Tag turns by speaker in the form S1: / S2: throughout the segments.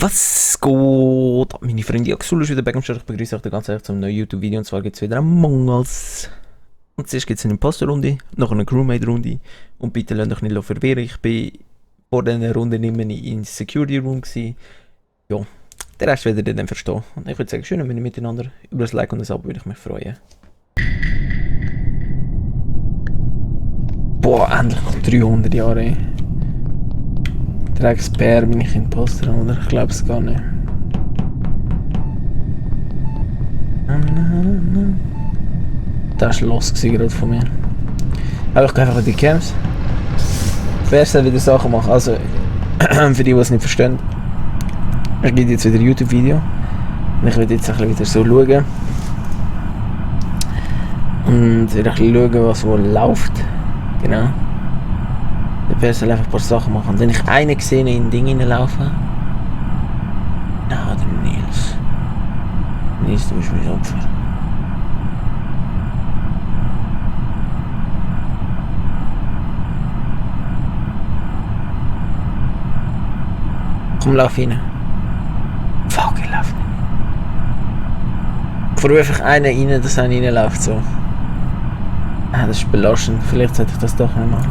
S1: Was geht? Meine Freunde Axul ist wieder back am Start. Ich begrüße euch ganz herzlich zum neuen YouTube-Video. Und zwar gibt es wieder Among Us. Und zuerst gibt es eine Imposter-Runde, nachher eine Crewmate-Runde. Und bitte lasst euch nicht verwirren. Ich bin vor dieser Runde nicht mehr in Security Room gewesen. Ja, der Rest werdet ihr dann verstehen. Und ich würde sagen, schön, wenn wir miteinander über das Like und das Abo würde ich mich freuen. Boah, endlich nach 300 Jahre. Drecksbär bin ich Imposter, oder? Ich glaube es gar nicht. Das war los gerade von mir. Aber ich gehe einfach in die Camps. Wer soll wieder Sachen machen? Also, für die es nicht verstehen. Ich gebe jetzt wieder ein YouTube-Video. Und ich werde jetzt ein bisschen wieder so schauen. Und wieder ein bisschen schauen, was wo läuft. Genau. Der soll einfach ein paar Sachen machen. Und wenn ich einen gesehen in ein Ding reinlaufen. Na, der Nils. Nils, du bist mein Opfer. Komm, lauf rein. Fuck, ich lauf nicht. Ich verruf einfach einen rein, dass einer reinläuft so. Ah, das ist belastend. Vielleicht sollte ich das doch nicht machen.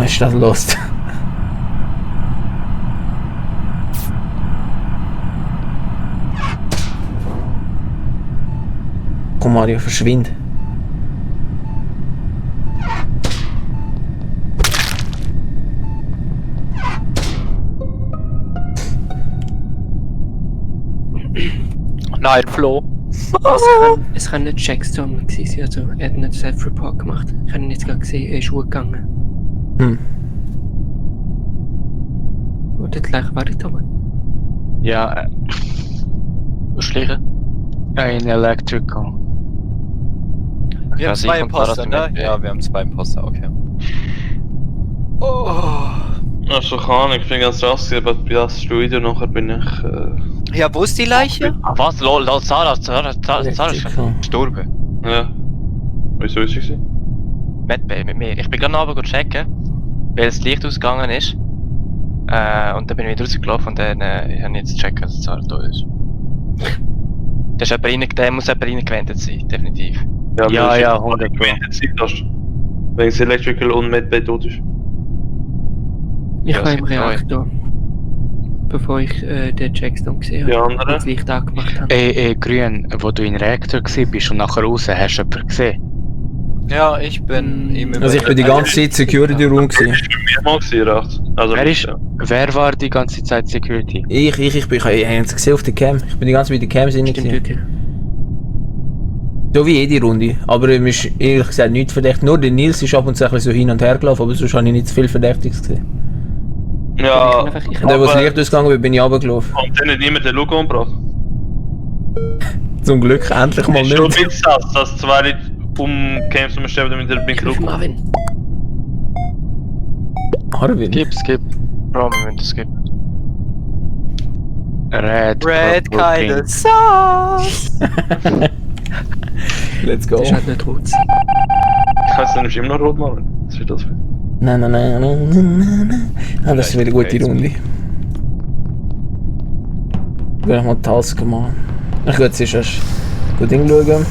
S1: Ist das los? Komm Mario, verschwind.
S2: Nein, Flo.
S3: Es kann nicht Checkstorm gewesen sein, also er hat nicht Self-Report gemacht. Ich habe ihn jetzt gerade gesehen, er ist gegangen. Und dort gleich war ich oben.
S2: Ja, schlichen?
S4: Ein Electrical.
S2: Wir haben zwei Imposter, ne?
S4: Ja, wir haben zwei Imposter, okay.
S2: Oh.
S5: Also keine Ahnung, ich bin ganz raus, aber bei das Studio nachher bin ich...
S2: Ja, wo ist die Leiche?
S4: Was? Lol, Sarah ist gestorben.
S5: Ja. Wieso ist sie?
S4: Mit mir. Ich bin gerade runter checken, weil das Licht ausgegangen ist. Und dann bin ich wieder rausgelaufen und dann habe ich jetzt gecheckt, dass Sarah tot ist. Da muss jemand reingewendet sein, definitiv. Ja, 100
S5: Wenn es Electrical und Medbay tot ist.
S3: Ich
S4: Ja,
S3: war im
S4: es gibt
S3: Reaktor. Bevor ich den Checkstorm gesehen habe.
S5: Die anderen?
S3: Und das Licht angemacht habe.
S6: Grün, wo du in den Reaktor bist und nachher raus, hast du jemanden gesehen?
S2: Ja, ich bin immer.
S1: Also ich bin die ganze Zeit Security Room gewesen.
S5: Ich bin mehrmals gesehen, rechts. Also
S6: Wer war die ganze Zeit Security?
S1: Ich habe es gesehen auf der Cam. Ich bin die ganze Zeit bei der Cam
S3: Stimmt
S1: gewesen.
S3: wirklich.
S1: So wie jede Runde. Aber mir ist ehrlich gesagt nichts verdächtig. Nur der Nils ist ab und zu ein bisschen so hin und her gelaufen, aber sonst habe ich nicht zu viel Verdächtiges gesehen.
S5: ja,
S3: Ich
S1: Und dann, wo das Licht ausgegangen ist, bin ich runtergelaufen.
S5: und dann hat niemand den Look umgebracht.
S1: Zum Glück endlich mal
S5: Ist schon ein
S1: nicht.
S5: bisschen sass, dass zwei Leute umkämpfen und sterben mit der
S3: Ich
S5: Look.
S3: rufe Marvin.
S1: Arvin.
S4: Skip. Bro, wir müssen skippen.
S2: Red,
S4: purple,
S2: keine
S4: pink.
S2: Sauce!
S1: Let's go.
S3: Das ist halt nicht rot.
S5: Kannst du nicht immer noch rot machen? Was ist das für?
S1: Nein. Ah, das ist wieder eine gute Runde. Ich will mal die Task machen. Ich gehe jetzt erst gut hinschauen.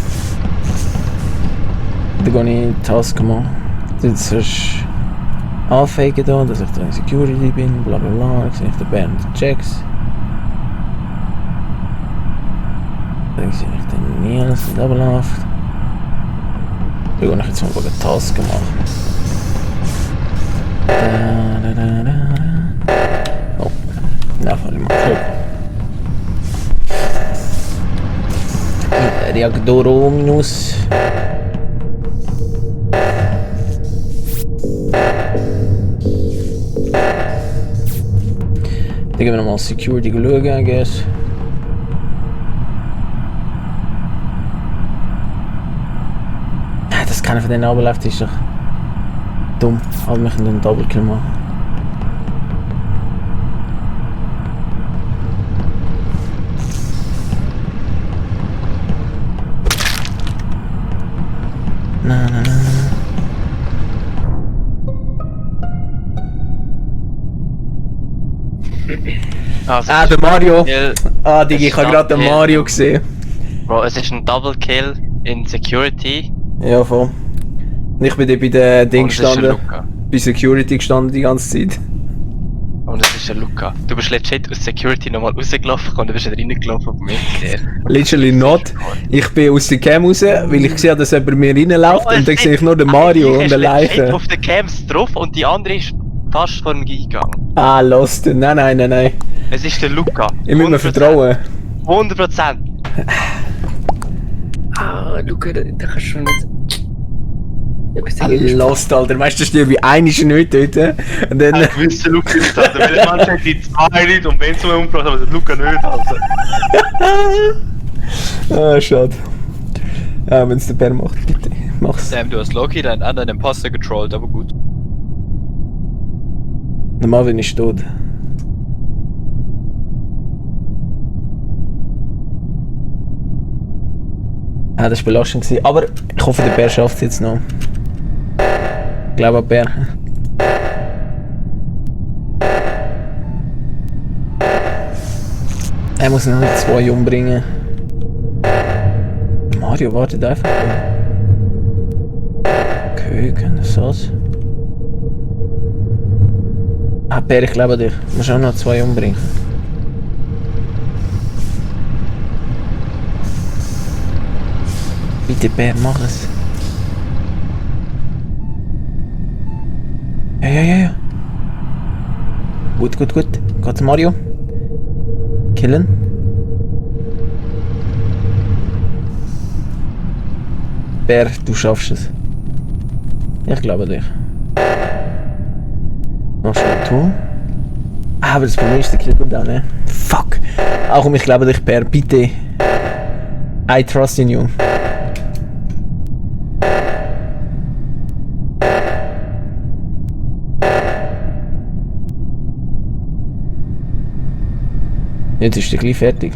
S1: Dann gehe ich die Task machen. Jetzt erst anfaken da, dass ich da in Security bin, bla bla bla. Dann sehe ich den Bernd Checks. Dann sehe ich den Nils, der runterläuft. Dann gehe ich jetzt mal die Task machen. Oh, na, voll mal so. Reaktor minus. Dann gehen wir nochmal Security schauen, I guess. Dass keiner von denen runterläuft, ist doch dumm. Aber wir können einen Double-Kill machen. Na, na, na.
S4: Also,
S1: Ah, der Mario.
S4: Kill.
S1: Ah, Digi, ich habe gerade den Mario gesehen.
S4: Bro, es ist ein Double Kill in Security.
S1: Ja, voll. Ich bin dort bei der Ding
S4: Und es ist ein
S1: gestanden.
S4: Luca.
S1: Bei Security gestanden die ganze Zeit.
S4: Und es ist ein Luca. Du bist legit aus Security nochmal rausgelaufen und du bist wieder reingelaufen und mich gesehen.
S1: Literally not. Ich bin aus der Cam raus, weil ich sehe, dass jemand mir reinläuft und dann sehe ich nur den Mario und den Leichen.
S4: auf den Cams drauf und die andere ist fast vor dem Eingang.
S1: Ah, lost. Nein, nein, nein, nein.
S4: Es ist der Luca.
S1: Ich muss mir vertrauen.
S4: 100%.
S3: Ah, Luca, da kannst du schon nicht. Ich weiß
S1: Ah,
S3: nicht,
S1: lost, Alter. Weißt du, das stirbt wie einiges nicht dort. Und dann...
S5: Ein gewisser Luca ist das. Weil der Mann hat die zwei nicht und wenn es mal umgebracht, aber der Luca nicht. Also.
S1: Ah, schade. Ja, wenn es der Bär macht, bitte. Mach's.
S2: Sam, du hast Loki deinen anderen Imposter getrollt, aber gut.
S1: Der Marvin ist tot. Ah, das war belastend gewesen. Aber ich hoffe, der Bär schafft es jetzt noch. Ich glaube, der Bär. Er muss noch 2 umbringen. Mario wartet einfach. Okay, kann das was? Ah, Bär, ich glaube dich. Du musst auch noch 2 umbringen. Bitte, Bär, mach es. Ja, ja, ja, ja. Gut, gut, gut. Geht's, Mario? Killen. Bär, du schaffst es. Ich glaube dich. Noch schnell tun. Ah, aber das Problem ist, der Kill kommt auch, ne? Fuck! Auch ich glaube dich, Bär, bitte. I trust in you. Jetzt ist der gleich fertig.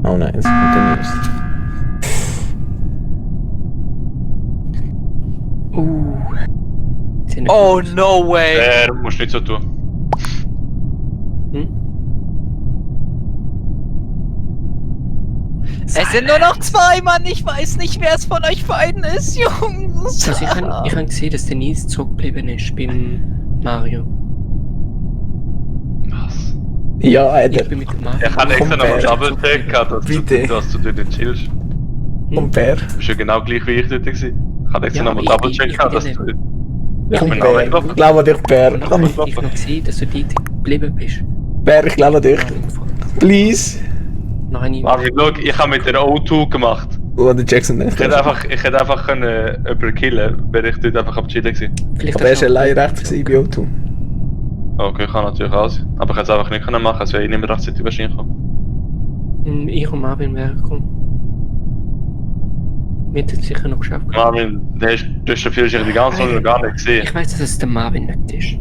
S1: Oh nein, es kommt der nächste.
S2: Oh, no way!
S5: Der musst nicht so tun.
S2: Es sind nur noch 2, Mann! Ich weiß nicht, wer es von euch beiden ist, Jungs!
S3: Also ich habe gesehen, dass der Nils zurückgeblieben ist beim Mario.
S5: Was?
S1: Ja, Alter.
S3: Ich bin mit dem Mario.
S5: Ich habe extra noch einen
S1: Bär.
S5: Double-Tag gehabt,
S1: Bitte.
S5: dass du dort chillst.
S1: Und Bär.
S5: Du bist ja genau gleich wie ich dort gewesen. Ich habe extra
S3: Ja,
S5: noch einen
S3: aber
S5: Double-Check
S3: ich
S5: gehabt,
S3: bin
S5: dass
S3: ja
S5: du...
S1: Ich
S5: bin
S1: Bär.
S5: auch
S1: Ich glaube dich, Bär.
S3: Und dann habe ich noch gesehen, dass du dort geblieben bist.
S1: Bär, ich glaube dich. Please.
S3: Nein,
S5: Marvin, schau, ich habe mit der O2 gemacht.
S1: Oh, der Jackson nicht.
S5: Ich hätte einfach können jemanden killen, wäre ich dort einfach am Chillen gewesen.
S3: vielleicht
S1: Aber er war allein rechts gewesen bei O2.
S5: Okay, kann natürlich auch sein. Aber ich hätte es einfach nicht können machen, es wäre nicht mehr rechtzeitig wahrscheinlich gekommen.
S3: Ich und Marvin wären gekommen. Wir hätten es sicher noch geschafft.
S5: Marvin, du hast schon viel die ganze Runde noch gar nicht gesehen.
S3: Ich weiss, dass es der Marvin nicht ist.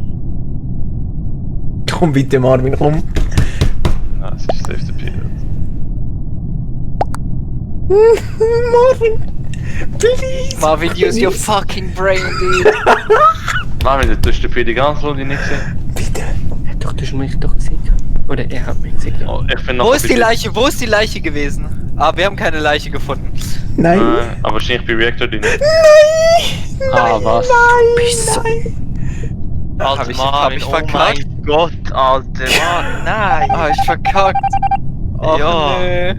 S1: Komm bitte, Marvin, komm.
S5: Ja, es ist safe the period.
S1: Marvin. Please.
S2: Marvin, use your fucking brain, dude!
S5: Marvin, du hast die ganze Runde nicht gesehen.
S1: Bitte.
S3: Doch, du hast mich doch gesehen. Oder er hat mich gesehen.
S5: Oh, ich finde
S2: Wo ist die Leiche? Wo ist die Leiche gewesen? Ah, wir haben keine Leiche gefunden.
S1: Nein.
S5: Aber wahrscheinlich bei Reactor drin.
S6: Ah, was?
S3: Bist so.
S2: Hab ich verkackt?
S4: mein Gott, Alter, Mann, nein!
S2: Ah, ich verkackt. Oh,
S4: Ja.
S2: nö.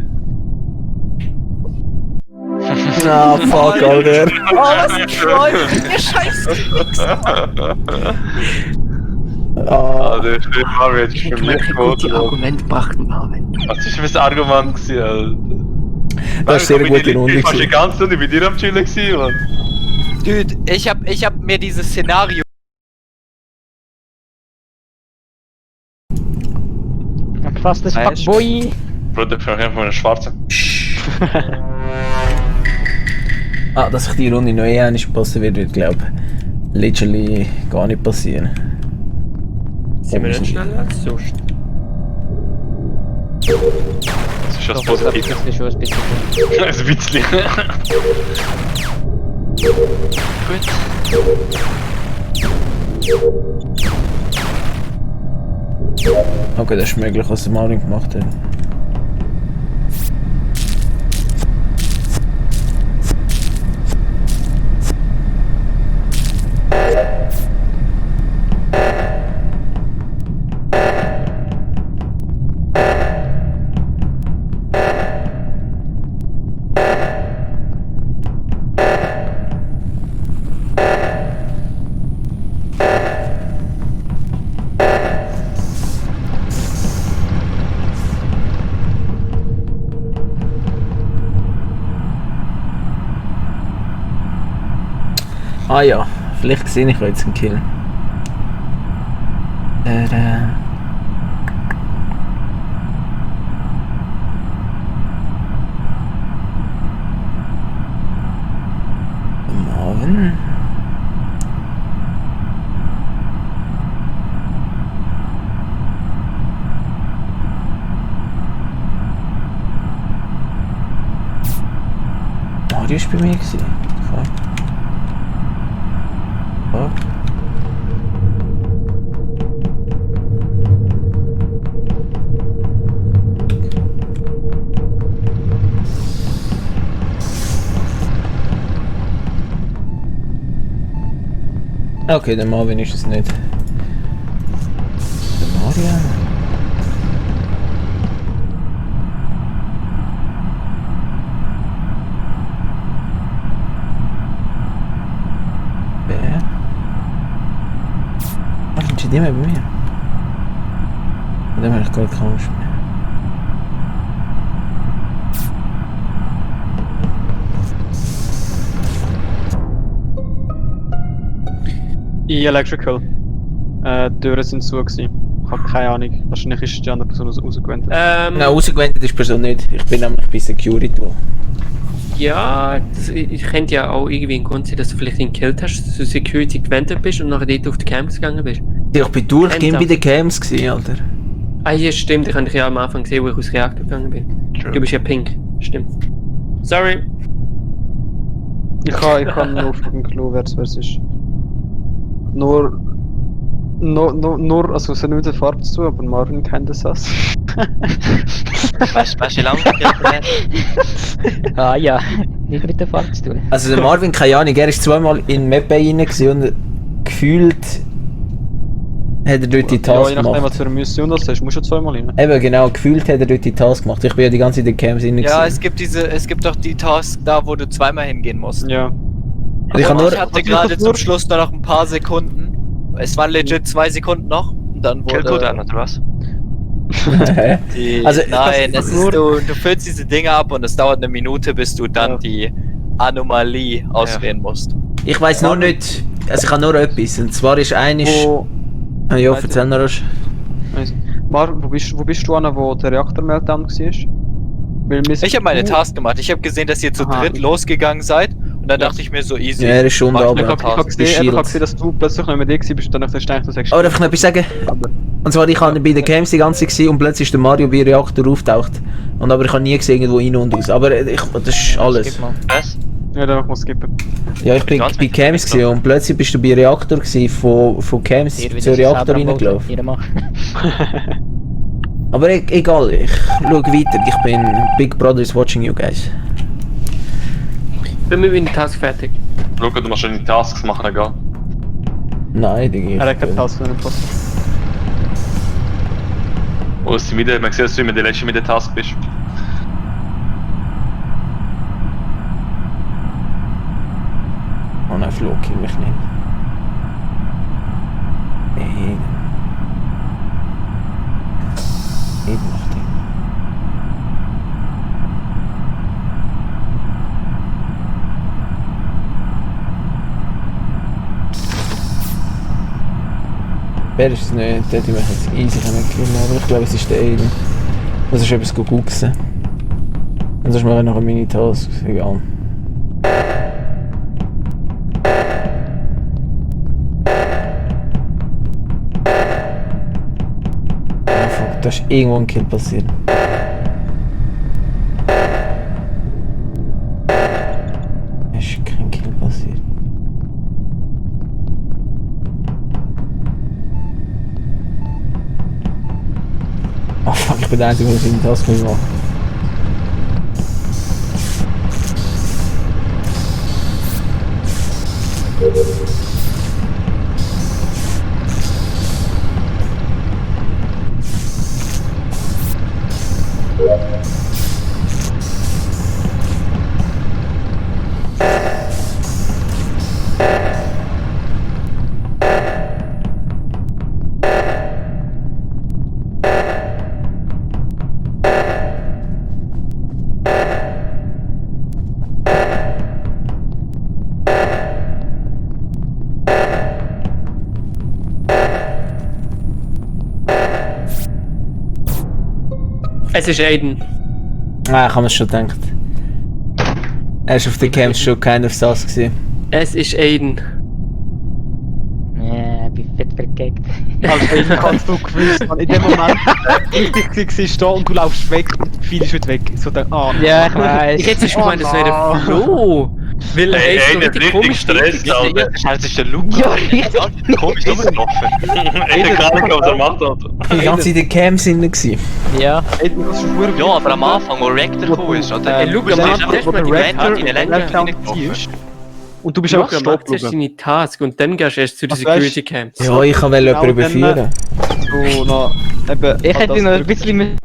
S1: Ah, fuck, Alter.
S2: Oh, was ein Troll! Ihr scheiß
S1: Ah.
S5: Also, ich finde Marvin jetzt
S3: Ich
S5: für
S3: hätte
S5: mich
S3: ein gutes
S5: gut.
S3: Argument gebracht, Marvin.
S5: Was ist das für ein Argument gewesen, Alter?
S1: Das ist eine sehr gute Runde
S5: Ich war die
S1: gewesen.
S5: ganze Runde mit dir am Chillen gewesen, Mann.
S2: Dude, ich hab mir dieses Szenario.
S6: Fast das
S2: Weißt-
S6: Fuckboy.
S5: Bro, du bist einfach von einem Schwarzen.
S1: Ah, dass ich die Runde noch eh nicht passen wird, glaube ich, literally gar nicht passieren.
S3: Sind wir nicht schneller als sonst?
S5: Das ist ja das
S7: Doch, ich
S5: Positive.
S7: glaube, das ist schon ein bisschen.
S5: Ein bisschen.
S4: Gut.
S1: Okay, das ist möglich, was der Marvin gemacht hat. Ah ja, vielleicht sehe ich jetzt einen Kill. Marvin. Mario ist bei mir gewesen. Fuck. Fuck. Okay, der Marvin ist es nicht. Der Marian. Wer? Was sind die mehr bei mir? Von dem habe ich gar keine Angst mehr.
S8: In Electrical. Die Türen sind zu gewesen. Ich habe keine Ahnung. Wahrscheinlich ist die andere Person rausgewendet.
S1: Nein, rausgewendet ist die Person nicht. Ich bin nämlich bei Security.
S3: Ja, ich könnte ja auch irgendwie ein Grund sein, dass du vielleicht ihn gekillt hast, dass du Security gewendet bist und nachher dort auf die Camps gegangen bist.
S1: Ich bin durchgehend bei den Cams gewesen, Alter.
S3: Ah ja, stimmt, ich habe dich ja am Anfang gesehen, wo ich aus dem Reaktor gegangen bin.
S4: True.
S3: Du bist ja pink, stimmt. Sorry.
S8: Ich kann nur auf den Clou, wer es ist. Nur, also es hat nicht mit der Farbe zu tun, aber Marvin kennt das.
S4: Weißt du, wie lange
S7: Ah ja, nicht mit der Fahrt zu tun.
S1: Also der Marvin, keine Ahnung, er ist zweimal in Map rein gewesen und gefühlt hat er dort die
S8: Ja,
S1: Task
S8: je nachdem, was
S1: gemacht.
S8: für eine Mission das ist, musst du zweimal rein.
S1: Eben genau, gefühlt hat er dort die Task gemacht. Ich bin ja die ganze Zeit in den Cams rein
S2: Ja,
S1: gewesen.
S2: es gibt doch die Task da, wo du zweimal hingehen musst.
S8: Ja.
S1: Ich kann nur...
S2: Ich hatte gerade zum Schluss nur noch ein paar Sekunden. Es waren legit 2 Sekunden noch. Und dann
S4: Kill
S2: wurde...
S4: Cooldown, oder was?
S2: Die,
S1: Also,
S2: nein, es ist,
S8: nur-
S2: du füllst diese Dinge ab und es dauert eine Minute, bis du dann
S8: Ja.
S2: die Anomalie auswählen musst.
S1: Ich weiss nur nicht... Also ich habe nur etwas. Und zwar ist einisch...
S8: Wo,
S1: Ah, ja,
S8: Weißt du-
S1: erzähl noch rasch.
S8: also, Marvin, wo bist du an, wo der Reaktor-Meltdown war? Weil
S2: Ich habe meine Task gemacht. Ich habe gesehen, dass ihr zu
S8: Aha.
S2: dritt losgegangen seid. Und dann dachte ich mir so easy.
S1: Ja, er ist schon
S2: Mach
S1: da,
S2: ich
S1: aber...
S8: Ich habe gesehen,
S1: Shield.
S8: gesehen, dass du plötzlich nicht mehr da warst und dann dachte ich, du sagst...
S1: Aber darf ich noch etwas sagen? Und zwar, ich war bei den Cams die ganze Zeit gewesen und plötzlich ist der Mario bei Reaktor auftaucht. Und aber ich habe nie gesehen, irgendwo rein und aus. Aber das ist alles.
S7: Skip mal.
S4: Was?
S8: Ja, dann muss skippen.
S1: Ja, ich bin
S4: Ganz
S1: bei
S4: mit
S1: Cams gewesen und plötzlich bist du bei Reaktor gewesen, von Cams
S7: Dir wieder
S1: zu Reaktor
S7: selber am Boden
S1: reingelaufen.
S7: reinmachen.
S1: Aber egal, ich schaue weiter. Ich bin Big Brother is watching you guys.
S3: Bin mit meiner Task fertig.
S5: Schau, du musst schon die Tasks machen, gell?
S1: Nein, Digga.
S8: Er hat keine Task mehr gepasst.
S5: Wo ist die Mitte? Man sieht, dass du immer der Letzte mit der Task bist.
S1: Oh nein, Flo, kill mich nicht. Ey. Nicht macht ihn. Wer ist es nicht? Der hätte mich jetzt easy killen, aber ich glaube es ist der Aiden. Das ist etwas gucksen. Und sonst mache ich noch eine Mini-Task, egal. Ah, fuck, ist irgendwo ein Kill passiert. Es ist kein Kill passiert. Oh fuck, ich bin der Einzige, der seine Task macht.
S3: Es ist Aiden.
S1: Ah, ich habe mir schon gedacht. Er ist auf der Camp schon keiner auf das gesehen.
S3: Es ist Aiden.
S7: Ja, ich bin fett vergeckt.
S8: Also, Aiden, kannst du gewusst, man, in dem Moment, richtig war stehen und du laufst weg und viel ist weg. So der,
S7: Ja, ich weiß.
S3: Ich hätte es gemeint, das wäre Flo. Weil er ist so richtig komisch.
S4: Stress, Alter. Das ist der Luke.
S7: Ja, richtig.
S4: Komisch rumgelaufen.
S5: Ich hab gar nicht, was er macht, Alter.
S1: Die ganze Zeit in der Cam sind gewesen.
S7: Ja.
S8: Aiden, kannst du schon
S4: Ja, aber am Anfang, wo Rector gekommen ist, oder?
S3: Hey, Luke,
S4: Du
S3: am
S4: bist
S3: Anfang,
S4: einfach
S3: wo der
S4: die
S3: Rector
S4: Wand in den Lenker reingelaufen.
S8: und du bist
S3: Schau,
S8: einfach
S3: er macht zuerst
S8: stehen
S3: seine Task und dann gehst du erst zu den
S8: Also, weißt-
S3: Security Camps.
S1: Ja, ich kann jemanden
S8: Genau,
S1: überführen.
S8: so noch, eben,
S7: Ich hätte
S8: das
S7: noch ein
S8: wirklich-
S7: bisschen